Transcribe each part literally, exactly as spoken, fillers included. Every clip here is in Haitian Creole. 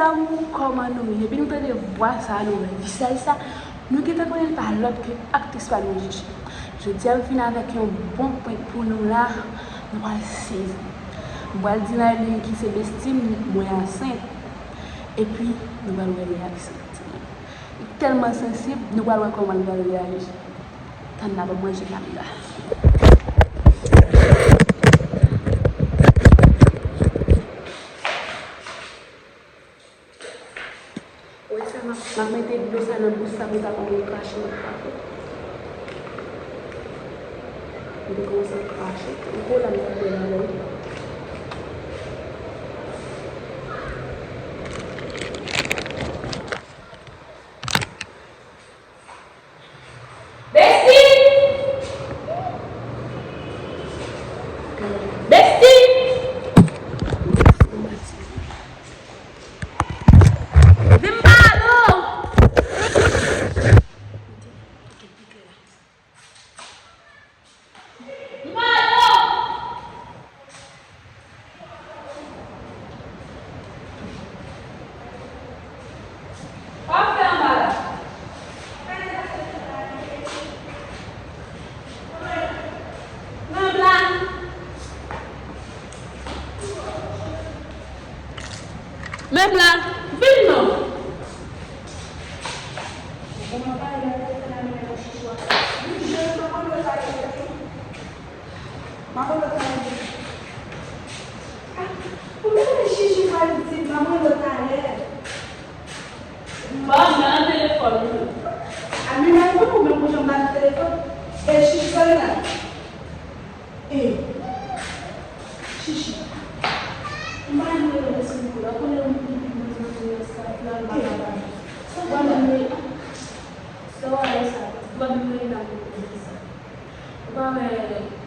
Damou, kòman nou ye? Epi nou tande vwa sa, nou wè visaj sa, nou gentan konnen l pa lòt ke aktris pa nou Chichi. Jodi a m vin avèk yon bon prank pou nou la, nou pral sezi. M pral di Naline ki se besti m, mwen ansent. Epi nou pral wè reyaksyon li. Li tèlman sansib, nou pral wè kòman l pral reyaji. Tann la, ban m ranje kamera. Ou wè sa, m ap, m ap mete dlo sa nan bouch sa pou l ta kòmanse krache nan kapo. Li te kòmanse ap krache. Ou ko la, m ap pran nan men. Besti! Besti! Vin pale w! M pale w! Sa w ap fè anba la? Menm la. Menm la. Vin non. Bon, mwen pale la, mwen fè la, mwen fè chichi a. Vin jwenn mwen, mwen pale. M ap antre talè. Ah, ou menm Chichi pral di m ap antre talè. Bon, m nan telefòn wi. A, men nan ou menm ou janm pa nan telefòn. E Chichi, sa l la? E Chichi. M pa janm rele w sou kou la. Ou konnen m pipi mwen nan staff la, m pa kapab. Sa w pa janm rele? Sa w ale sa? Ou pa menm rele nan telefòn sa. Ou pa wè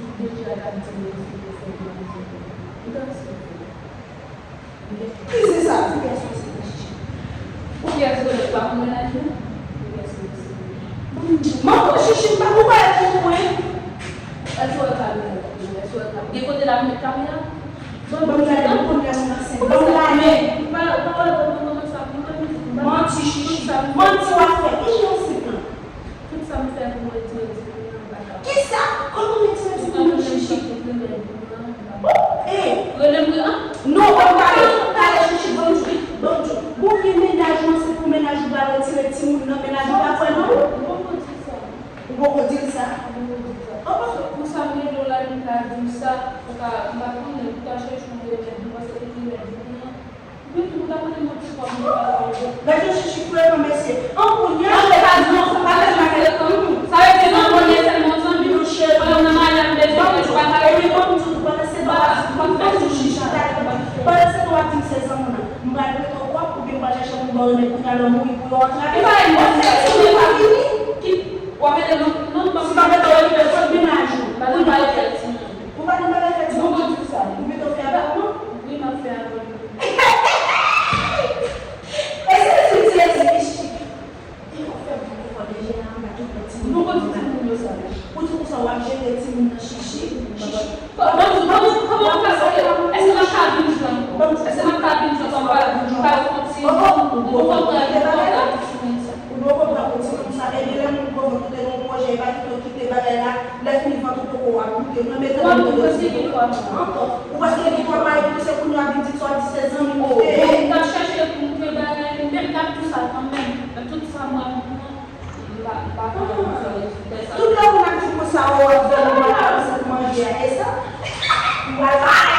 tout de jan k ap di mwen si yo fè manje pou mwen. Ou ta eksplike. Ki se sa? Ti gason se Chichi. Ou ki eksplike ou pa konn mennaj mwen? Ou ki eksplike se mwen. Manman Chichi, m pa konn pa et pou mwen. Èske w wè kamera? Èske w wè kamera? Gen kote la m met kamera? Ban m gade, m konn lè moun ansent. Ban m gade. Ou pa, ou pa wè ban m konn sa pou mwen. Manti Chichi. Manti w ap fè. Ki jan ansent lan? Tout sa m fè pou mwen, ti mwen di pou mwen, m pa ka. Kisa? Kòman retire ti moun nan Chichi? Oh, eh! Rele m, rele m. Non, ban m pale, pale Chichi, ban m jwe, ban m jwe. Bon, gen mennaj ou, se pou mennaj ou pral retire ti moun nan mennaj ou, pa kwè non? Ou poko di sa. Ou poko di l sa? Ou poko di sa. An, paske pou sa m rele w la, m ka di w sa, ou ka, m pa konnen, ou ta chèche yon remèd, m panse ke remèd ou pran. Epi tou, ou ta konnen mwen ti kòb mwen pa sa yo. Gade yon Chichi frekan, mesye. An kounye a, an, se pa di non, sa pa fè mal frekan. Sa vle di non, konnen sèlman zanmi. Monchè, pandan nan maryaj, m bezwen mwen, ou pa ka rele mwen. Epi ban m di w, pandan se tan w ap di, ban m fè Chichi, talè, pandan se tan w ap di m se zanmi w nan, m pral rete w pwòp, oubyen m pral chèche moun ba w remèd kounye a lè w mouri pou yo antrave. Ki pa yon moun sa, ou pa vini. Ki, w ap ede non, non, ban m. Si m pa mete w okipe kot mennaj ou. Ba nou pale fè ti moun. Ou pa nan bagay fè ti moun. Ou pito fè avèk mwen? Wi, m ap fè avè w. E se li ki di, e se li ki Chichi. E w ap fè m pran konfò de jè a anba tout lòt timoun. Nou konn ti timoun yo sa. Ou di konsa w ap jete timoun nan Chichi, Chichi. Ban m di, ban m di, kòman w ka fè? Èske n ap ka vin jwenn ankò? Èske n ap ka vin jwenn ankò? Ou pa konn ti, ou konprann, ou konprann ti timoun sa. Ou poko pran pou timoun sa, ebyen lè moun gwo vant ou te gen yon pwojè, e pa kite w kite bagay la, lè fini vant ou poko w ap moute, mwen mete mwen mete w ti ankò. Ou panse gen twa mwa epi se kounye a w ap vin di sa w ap di se zanmi m ou te ye? Mwen t ap chache pou m te bagay li, men m t ap di w sa kanmenm, men tout sa mwen m pran, m pa, m pa ka fè sa. Tout lè moun ap di konsa, o, w ap fè nou mal avanse pou manje a, e sa? M pral pale.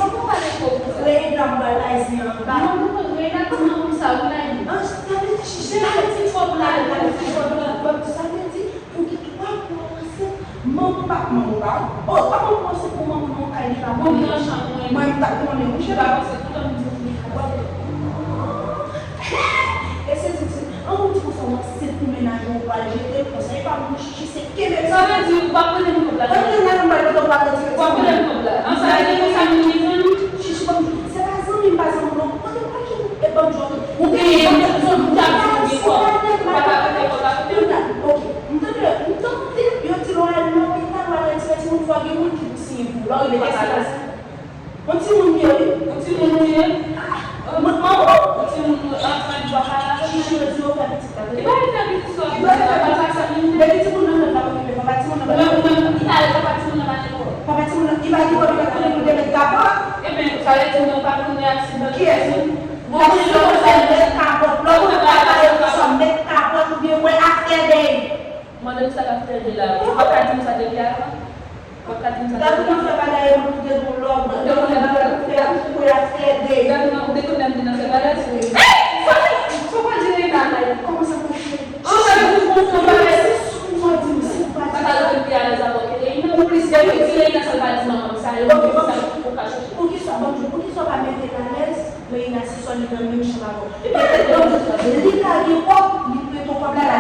Sa pou pale twòp konsa. Reina, m pral bay zen anba. Non, non, Reina, kòman konsa, wi, la, wi. An, tande ti Chichi. Reina, ti twòp la, la, ti twòp la. Bon, sa vle di, pou ki twa mwa w ansent, manman pa, manman pa, o, pa manman w ansent pou manman nan yon kay li pa konnen. Mwen, m ta konnen, wi, cheri. E se di, se, an, ou di konsa, w ansent pou mennaj ou, ou pral jete l konsa, e pa moun Chichi, se kenbe. Sa vle di, ou pa konnen moun la. Tande la, m pral mete w pa retire. Ou pa konnen moun la. An, sa vle di konsa, nou gen zanmi. Chichi, ban m di, se pa zanmi, m pa zanmi, non. Tande, pa ki, e ban m jwe. Ou genyen, ou ta di ou gen kòb. Ou pa ka fè kòb la pou tèt ou. Ok, m tande, m tande, yo di lè w al lopital, w al retire timoun, fò gen moun ki pou siyen pou ou. Lè w rive pa ka la. Yon timoun m ye, wi. Yon timoun ou ye?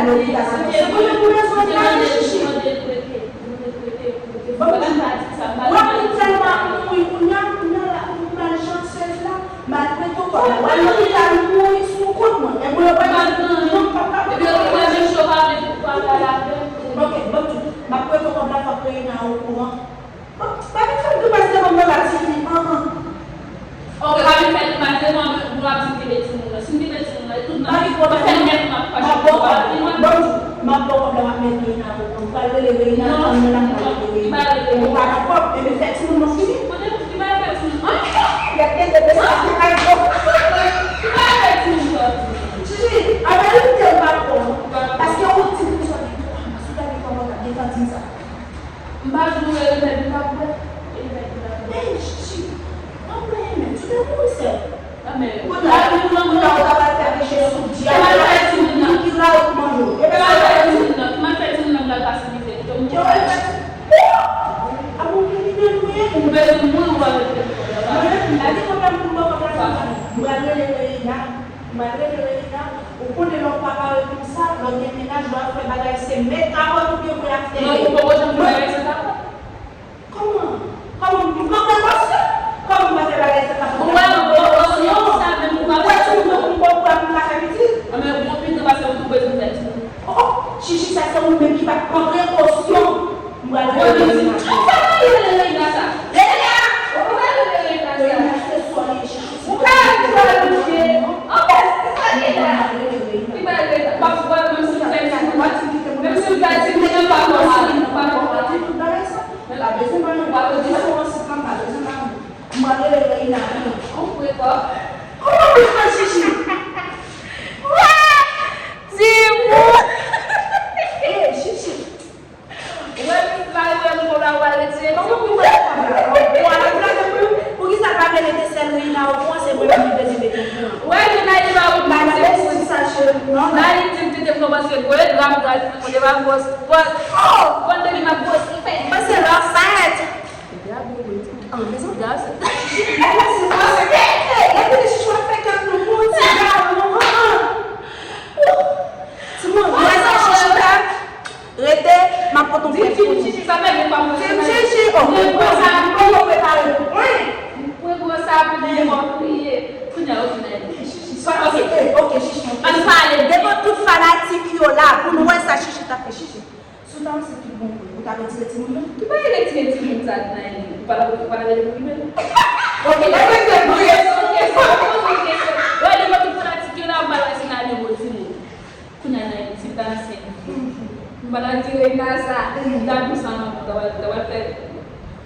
Lòt li ta sa. Se pou yo pou bezwen gade chichi. Bon, w ap vin fè l pa mouri kounye a, kounye a la, ou malchansèz la, m al prete w kòb la. W al lopital mouri sou kont mwen. E mwen, mwen, mwen, mwen, papa, epi yo tou manje cho pa vle pou papa la. Ok, bon, m ap prete w kòb la, fòk Reina okouran. Bon, pa vin fè m grimas devan m nan la, tifi. An, an. Ok, pa vin fè grimas devan m, nou ap di m kenbe timoun nan. Si m kenbe timoun nan, e tout nan, m ap fè nèf mwa pou pa chanje pa vin. Bon, m ap ba w kòb la, w ap mete Reina pou kont. Ou pral rele Reina, non, kòm nan la, m pral rele Reina. Ou pa nan kòb, ebyen fè timoun nan fini. Kote ki pral fè timoun? An, gade, gade, gade, sa ki pral fè. Ki pral fè timoun sa? Chichi, an realite, m pa kwè w, non. Paske ou di m sòti twa mwa, si w ta gen kòb la, w t ap gentan di m sa. M pa jwe remèd li pa bwè. E remèd li pa bwè. Ey, chichi. Anmwey, men, tu te mouri sèl. Kounye a, pou nan moun la, ou ta pral fè peche sou dyab la, ki la ou manje w. Epi sa fè timoun nan, ki mal fè timoun nan pral pase mizè. Yo, e fè ti. A bon, kriminèl ou ye? Ou bezwen mouri, ou pa bezwen mouri. Mwen, la di kontan pou m ba w kontan. M pral rele Reina. M pral rele Reina. Ou konnen lè w pa pare konsa, lè w gen mennaj, lè w ap fè bagay, se mèt a wòt ou gen pou y ap fè. Non, ou poko janm fè bagay san kapab. Kòman? Kòman m pa prekosyon? Kòman m pa fè bagay san kapab? Ou wè, ou prekosyon, sa menm ou pa prekosyon. Ou wè, si m pran pou m pa fè pitit. Anben, ou pran pitit paske ou tou bezwen fè timoun. Oh, oh, chichi, sa se ou menm ki pa t pran prekosyon. M pral rele Reina. Ou pa rele Reina sa. Reina! Ou pa rele Reina sa. Reina, se sòl li, chichi. Ou ka al pou al bouke. Anben, se sa ki la. Ki bagay la? W ap, w ap, menm si w fè timoun, menm si w fè timoun, ou pa konn sa, ou pa konn sa. Men pa bezwen ban nou, pa bezwen sou yon sit lan, pa bezwen ban nou. M pral rele Reina. Ou prekò. Kòman ou prekò, chichi? Wè! Timoun! Eh, chichi. Ou wè pitit la, ou wè m konn la, ou al retire. Kòman pou wè kòb la? Ou al retire pou, poukisa l pa vle mete sèl Reina okouran, se mwen menm ki bezwen mete okouran? Wè, Reina, li pa ou. Ba, ba, ba, sa cheri, non. La, li di m kite m kòmanse gwo, e dram, dram, kote m ap gwo, gwo. Oh! Bon, depi m ap gwo, se fè. Mwen se lè sa. Gade, mwen di, ah, mezanmi. Gade, se. Gade, se mwen, se. Gade, chichi, w ap fè kè m nou, ti gade, non, an, an. Timoun, mwen sa chichi la. Rete, m ap pote yon pwent pou nou. Di chichi, sa fè nou pa mwen. Di chichi, oh, mwen sa, mwen prepare pou mwen. Mwen gwo sa pou mwen, mwen kriye. Kounye a, ou vin. Chichi, sa, ok, ok, chichi, ok. Ann pale. Devan tout fanatik yo la, pou nou wè sa chichi t ap fè, chichi. Si w ta ansent tout bon vre, ou ta retire timoun nan? Ki bagay retire timoun sa, Naëline? Ou pa ta, ou pa ta rele pou li menm? Ok, lè mwen te priye sou kesyon, poze kesyon. Wè, devan tout fanatik yo la, m pa wè si Naëline bon timoun. Kounye a, Naëline, si m ta ansent, m pa ta di Reina sa, m ta di sa non, m ta pral, m ta pral fè.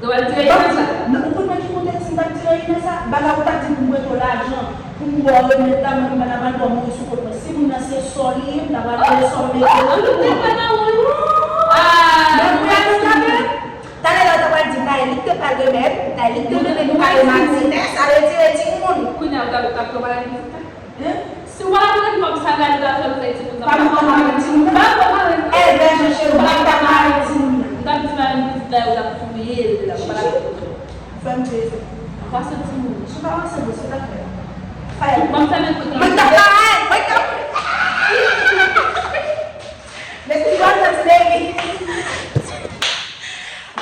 Yo al tire Reina sa. Ou konn nan ki kontèks m t ap tire Reina sa? Bagay ou t ap di pou m prete w lajan, pou m ba w remèd la, mwen menm m pa ta pral ba w mouri sou kont mwen. Si moun nan se sò li ye, m ta pral rele sò m mete l. An nou te pran nan wòl ou. Ah, men pou y al nan kafe. Talè la, ou ta pral di Naëline te pral remèd, Naëline te mete nou kare matinè, sa retire timoun. Kounye a, ou ta, ou t ap pran maladi pitit la. Hein? Si w ap pran kòb sa, gade w ap fè m fè timoun nan. Pa m pran mari timoun nan. Pa m pran mari timoun nan. Eh, bèl jan cheri, w ap pran mari timoun nan. M t ap di mari pitit la, yo t ap touye l la, m pa t ap. Fè m plezi. Pase timoun. Si w pa pase, bon, se ta fè. Fè. Bon, m fèmen kout la. Mwen t ap fè, mwen t ap. Mesi, bòn soti, baby.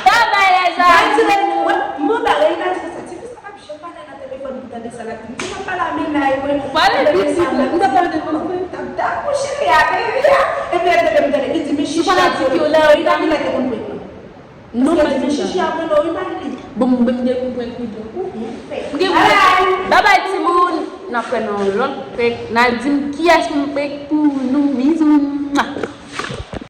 Bye bye, les amis. Mwen, mwen ba Reina di sa, ti fi sa ap janm pale nan telefòn pou tande sa l ap di. M t ap pale a mennaj mwen. Pale pitit la, m t ap pale de mennaj mwen. T ap dakouche li a, baby a. Epi l tande m tande, li di, men chichi ap vole. Reina, li mete konn prank nan. Non, pa di sa. Chichi ap vole, wi, pa li. Bon, m gen pou prank wi, donk. M gen pou prank. Bye bye, timoun. N ap fè nan lòt prank. N a di m kiyès pou m prank pou nou. Bizou.